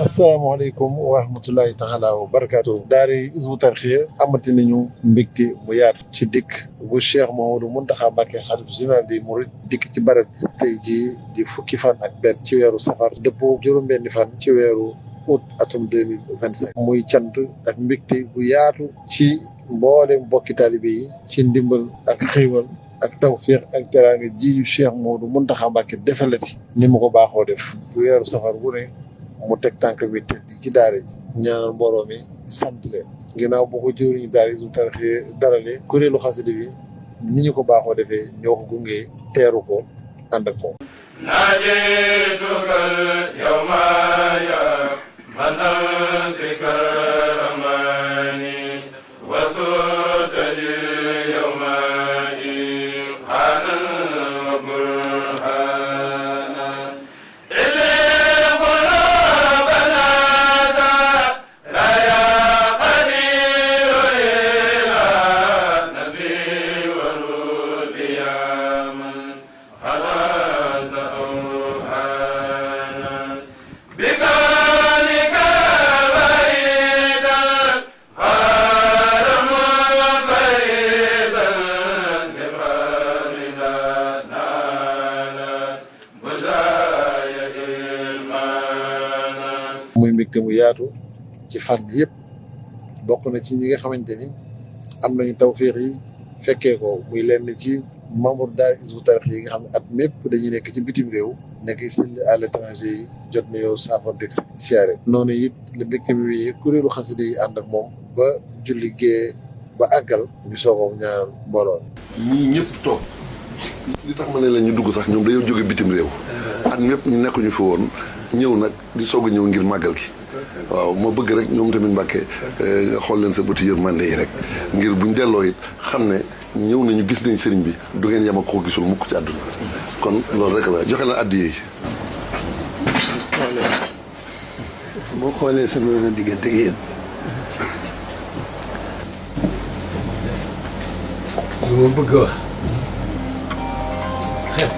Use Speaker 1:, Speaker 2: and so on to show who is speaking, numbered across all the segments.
Speaker 1: asalaamaaleykum wa rahmatullahi taala wa barakaatu. daara Hizbut Tarqiyyah amati nañu mbégte mu yaatu ci dikk bu Cheikh Mouhamadou Mountakha Mbacké xalif général des mourides dikk ci barab bi tey jii di fukki fan ak benn ci weeru safar dëppoo juróom-benni fan ci weeru août atum 2025 muy cant ak mbégte bu yaatu ci mboolem mbokki taalibe yi ci ndimbal ak xéewal ak tawféex ak teraanga ji ñu Cheikh Mouhamadou Mountakha Mbacké defalati ni mu ko baaxoo def bu weeru safar bu ne mu teg tànk bi te di ci daara ji ñaanal mbooloo mi sant leen ginnaaw boo ko jëwriñu daara Hizbut Tarqiyyah darale kuréelu xasida bi ni ñu ko baaxoo defee ñoo ko gungee teeru ko ànd ak moom
Speaker 2: najitukal yawma ya manasika ramani wasudali yawma hanan wa burhana
Speaker 1: muy mbégte mu yaatu ci fànn yëpp bokk na ci ñi nga xamante ni am nañu tawféex yi fekkee ko muy lenn ci membre daara Hizbut Tarqiyyah yi nga xam ne at mépp dañuy nekk ci bitim réew nekk ci à l'étranger yi jot na yow saafanteeg siyaare noonu it la mbégte mi wéyee kuréelu xasida yi ànd ak moom ba julli gée ba àggal ñu soogoo ñaanal mbooloo
Speaker 3: ñii ñëpp toog li tax ma ne la ñu dugg sax ñoom dañoo jóge bitim réew at mépp ñu nekkuñu fi woon ñëw nag di soog a ñëw ngir màggal gi waaw ma bëgg rek ñoom tamit Mbàkke nga xool leen sa bëti yërmande yi rek ngir buñ delloo it xam ne ñëw nañu gis nañ sëriñ bi du ngeen yem ak ko gisul mukk ci àdduna kon loolu rek la joxe la addiya yi
Speaker 4: boo xoolee sama diggante ak yéen lu ma bëgg a wax xeet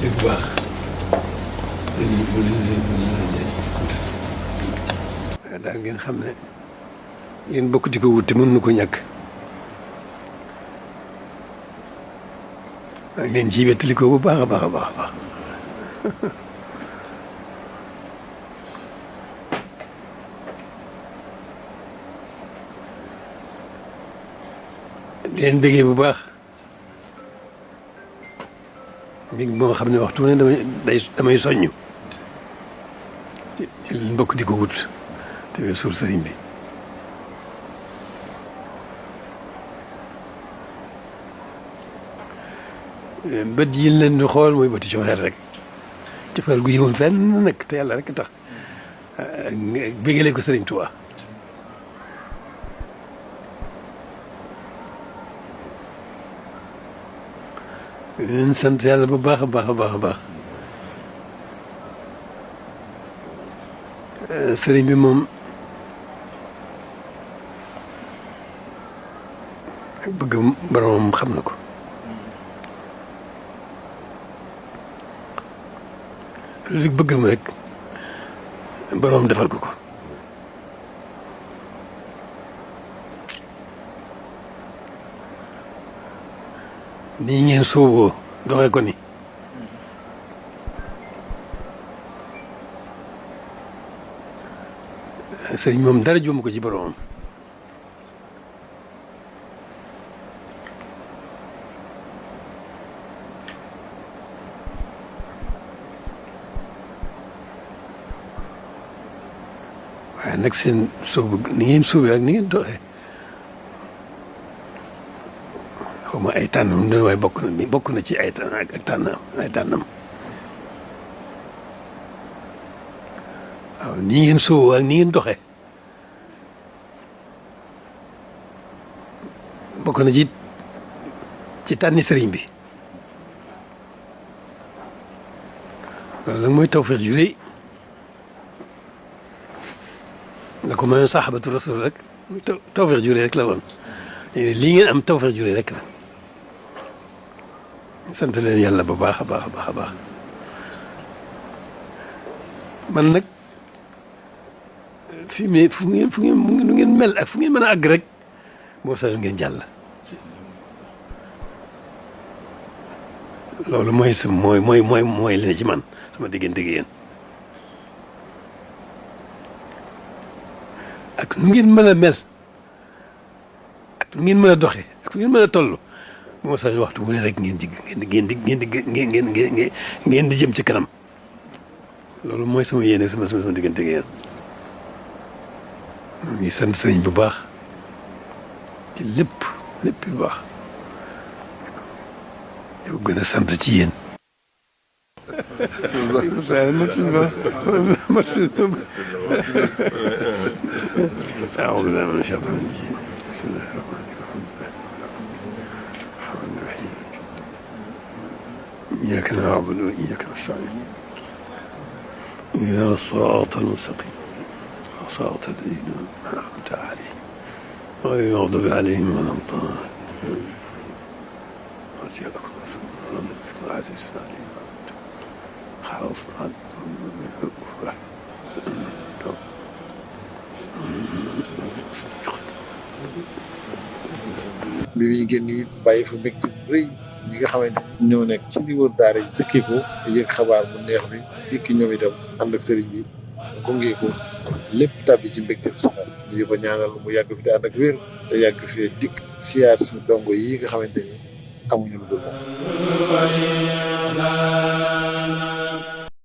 Speaker 4: ci bu baax daal ngeen xam ne ngeen bokk di ko wut te mën na ko ñàkk maa ngi leen ciy wettali ko bu baax a baax a baax a baax di leen bëggee bu baax mbir moo xam ne waxtu ne damay soññ ci leen bokk di ko wut te weesul sëriñ bi bët yi leen di xool mooy bëti cofeel rek cofeel gu yëwoon fenn nag te yàlla rek tax bégale ko sëriñ Tuubaa leen sant yàlla bu baax a baax a baax a baax sëriñ bi moom ak bëgg boromam xam na ko li bëggam rek boromam defal ko ko nii ngeen sooboo doxee ko ni sëriñ moom dara jomb ko ci boromam waaye nag seen soobu ni ngeen soobee ak ni ngeen doxee xaw ma ay tànnam dina waaye bokk na ci ay tànnam waaw nii ngeen sooboo ak ni ngeen doxee bokk na ci tànni sëriñ bi loolu nag mooy tawfeex ju rëy la ko mayoon saxaabatu rasul rek muy tawfeex ju rëy rek la woon lii ngeen am tawfeex ju rëy rek la sant leen yàlla bu baax a baax a baax a baax man nag fi mu ne fu ngeen mel ak fu ngeen mën a àgg rek boo sañoon ngeen jàll. loolu mooy sa mooy li ne ci man sama diggante gi yéen ak nu ngeen mën a mel ak nu ngeen mën a doxee ak fu ngeen mën a toll boo sañoon waxtu wu ne rek ngeen di jëm ci kanam. loolu mooy sama yéene sama diggante gi yéen ñu ngi sant sëriñ bu baax ci lépp lu baax yow gën a sant ci yéen. أعوذ بالله من الشيطان الرجيم بسم الله الرحمن الرحيم إياك نعبد وإياك نستعين اهدنا الصراط المستقيم صراط الذين أنعمت عليهم غير المغضوب عليهم ولا الضالين عزيز عليم خوف
Speaker 1: bi muy génn it bàyyi fa mbégte bu rëy ñi nga xamante ni ñoo nekk ci li wër daara yi dëkkee ko yëg xabaar bu neex bi dikki ñoom itam ànd ak sëriñ bi gunge ko lépp tàbbi ci mbégte bi saxal ñu ko ñaanal mu yàgg fi te ànd ak wér te yàgg fi dikk siyaar si dongo yi nga xamante ni amuñu lu dul moom